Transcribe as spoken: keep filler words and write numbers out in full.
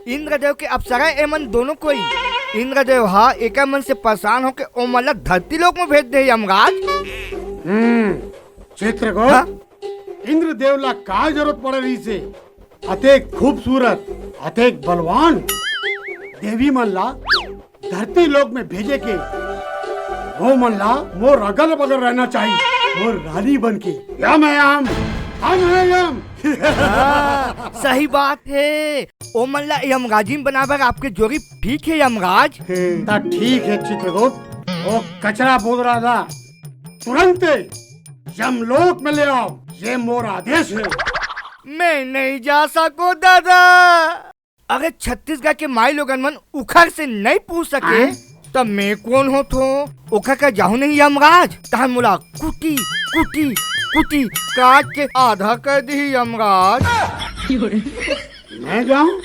इंद्रदेव के अप्सरा एमन दोनों कोई। इंद्रदेव हा एकर मन से परेशान होके ओमन ला धरती लोक में भेज दे यमराज। हम्म, चित्रगुप्त, हाँ? इंद्रदेव ला का जरूरत पड़ रही से? अतेक खूबसूरत, अतेक बलवान देवी मन ला धरती लोक में भेजे के। वो मन ला मोर अगल बगल रहना चाहिए, मोर रानी बन के। यम है यम, हम है यम। हाँ, सही बात है। ओमन ला यमराजिन बनाए बर आपके जोरी ठीक है यमराज। ता ठीक है चित्रगुप्त, वो कचरा बोतरा ला तुरंत यमलोक में ले आओ, ये मोर आदेश है। मैं नहीं जा सको दादा। अगर छत्तीसगढ़ के माई लोगन मन उखर से नहीं पूछ सके, त मैं कोन होथों? ओखर का जाहू नहीं यमराज, तहन मोला कुटी कुटी कुटी काट के आधा कर दिही यमराज। मैं जाऊं?